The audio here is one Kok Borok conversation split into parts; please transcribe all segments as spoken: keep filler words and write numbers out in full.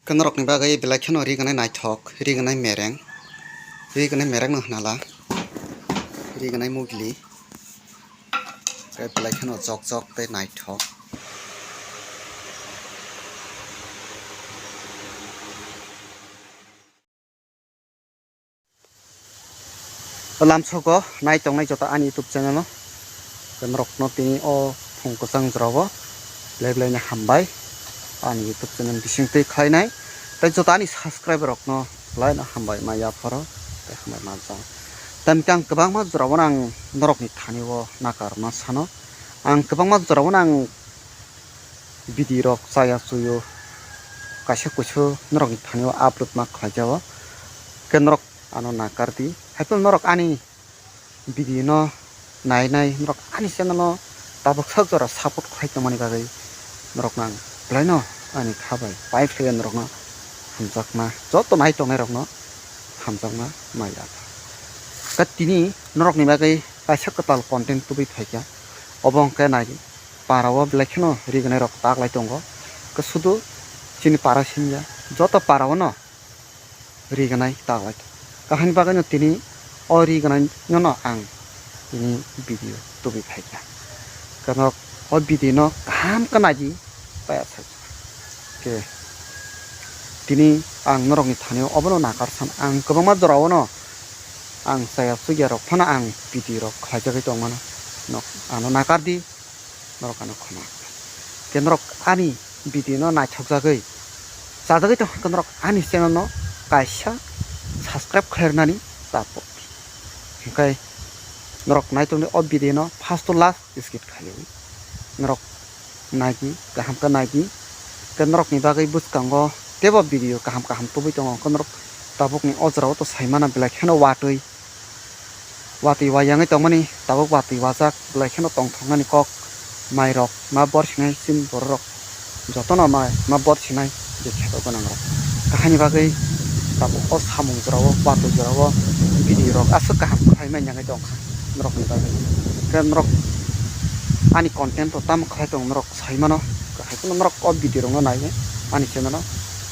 Khe norokni bagwi belai kheno ri gwnai naithok, ri gwnai mereng, ri gwnai mereng no hwnala, ri gwnai mugli, tei belai kheno jok jok tei naithok. Lamsogo nai tongnai joto ani YouTube channel o, norokno tini o phung kwchang jorao belai belai no hambai ani YouTube channel bising twi khlainai, tei joto ani subscriber rokno belai no hambai ma yapharo tei hambai ma jao. Tamni ang kwbangma jorao ang norokni thani o nakarna sano, ang kwbangma jorao ang video rok chaya chuyo kaisa kuisu norokni thani o upload ma khlai jao, khe norok ano nakar di. Haiphano norok ani video no nai nai norok ani channel no tabuk sak jora support khlai tongmani bagwi norokno ang belai no ani kha bai pai phlaiwi norokno hamjakma, joto nai tongnai rokno hamjakma mai ya. Khe tini norokni bagwi kaisa kwtal content tubui phaikha, obo hwnkhe nai para o belai kheno ri gwnai rok tak lai tongo, khe sudu chini para simi ya, joto para o no ri gwnai tak lai tongo. Kahini bagwi no tini o ri gwnai no no ang tini video tubui phaikha. Khe norok o video no kaham khe nai di, paya sa khe tini ang norokni thani o obono nakar san, ang kwbangma jora o no ang chaya chugya rok phano ang video rok khlaijagwi tongmano, no ano nakar di. Norok ano khoma khe norok ani video no naithok jagwi chajagwi tong khe norok ani channel no kaisa subscribe khlairnani chapok. Hwnkhe norok nai tongdi o video no first to last skip khlaiwi norok nai di, kaham khe nai di. Khe norokni bagwi bwskango teibo video kaham kaham tubui tongo, hwnkhe norok tabukni o jorao to saimano belai kheno watwi watwi wayangwi tongmani, tabuk watwi wajak belai kheno tongthoknani kok, mairok ma borsinai chini bororok jotono ma ma borsinai je kheto gwnangrok. Kahini bagwi tabuk o samung jorao watwi jorao video rok aswk kaham khlai manya wngwi tongkha norokni bagwi. Khe norok ani content o tamo khlai tong norok saimano, hai phano norok o video rokno naiwi ani channel o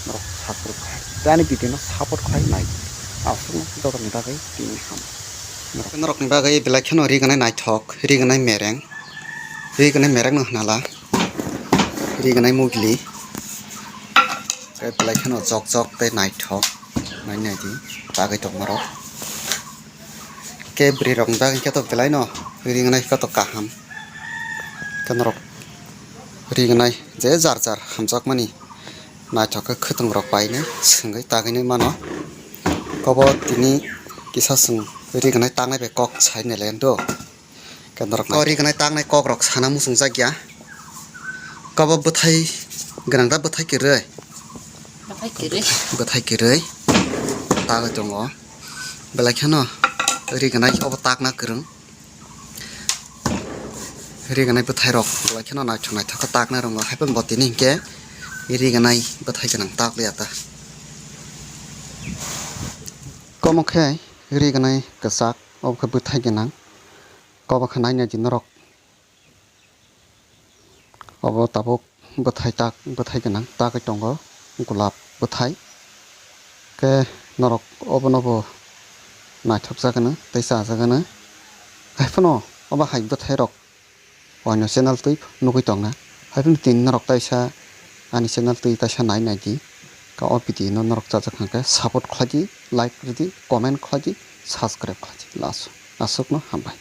norok subscribe khai tei ani video no support khai nai. Aswkno jotono bagwi tini ham. Norokni bagwi belai kheno ri gwnai naithok, ri gwnai mereng, ri gwnai mereng no hwnala, ri gwnai mugli, tei belai kheno jok jok tei naithok nai nai di bagwi tongmarok. Khe bwrwi rokni bagwi khe to belai no ri gwnai khe to kaham. Khe norok ri gwnai je jar jar hamjakmani naithok khe khwtwng rok painai swngwi tagwi nai mano. Kobo tini kisa swng ri gwnai tangnai bai kok sai nai lai do. Khe norok o ri gwnai tangnai kok rok sana muchung jak ya. Kobo bwthai gwnang da bwthai kwrwi? Bwthai kwrwi. Bwthai kwrwi tagwi tongo. Belai kheno ri gwnai obo takna kwrwng. Ri gwnai bwthai rok belai kheno naithok naithok khe takna rwngo, hai phano bo tini hinkhe ri gwnai bwthai gwnang tak liya ta. Komo khe ri gwnai kwchak, obo khe bwthai gwnang, kobo khe nai nai di norok. Obo tabuk bwthai tak, bwthai gwnang tagwi tongo, gulab bwthai. Khe norok obono bo naithok jagano tei cha jagano. Hai phano obo hai bwthai rok waino channel twi nugwi tongna. Hai phano tini norok taisa ani channel twi taisa nai nai di. Ka o video no norok chajak hwnkhe support khlai di, like rw di, comment khlai di, subscribe khlai di. Last aswkno hambai.